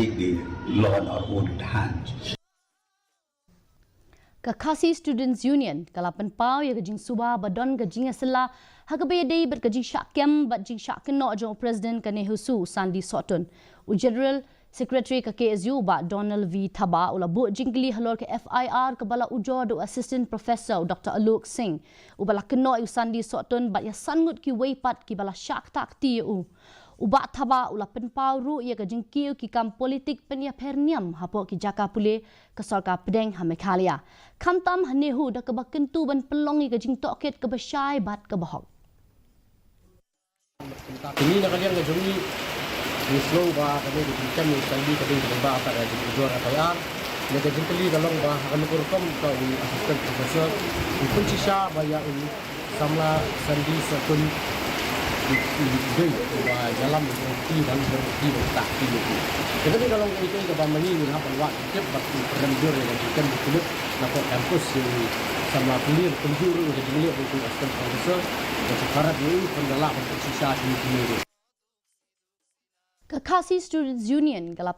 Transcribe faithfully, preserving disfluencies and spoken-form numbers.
Take the law in our own hands. Ka Khasi Students Union ka la pynpaw ïa ka jingsuba ba don ka jingïasylla ha kaba ïadei bad ka jingshah kem bad jingshah kynnoh jong u President ka NEHUSU, Sandy Sohtun. U General Secretary ka K S U, Bah Donald V Thabah, u la buh jingkylli halor ka F I R kaba la ujor da u Assistant Professor, u Doctor Alok Singh, uba la kynnoh ïa u Sandy Sohtun bad ïa san ngut kiwei pat kiba la shah ktah kti ïa u. U Bah Thabah u la pynpaw ruh ïa ka jingkiew ki kam politik pynïapher niam hapoh ki jaka pule ka sorkar pdeng ha Meghalaya, khamtam ha NEHU, da kaba kyntu ban pynlong ïa ka jingtohkit kaba shai bad kaba hok. Kane na ka liang ka jong ngi, ngi sngew ba kane ka jingkem ïa u Sandy ka dei kaba bha, ka jingujor F I R. Ïa ka jingkylli ka long ba ha kano ka rukom ka u Assistant Professor u pynshisha ba ïa u samla Sandy Sohtun u dei uba ïalam ïa u kti, ba u dei u kti, ba u ktah kti ïa u. Te kane ka long kaei kaei kaba ma ngi ngi hap ban wad tip bad pynrem jur ïa ka jingkem jingkyllut na ka campus, ïa u samla pule, pynjur ïa ka jingleh jong u Assistant Professor, ïa ka parat ïa u, pynda lah ban pynshisha kine kine ruh. Ka Khasi Students Union ka la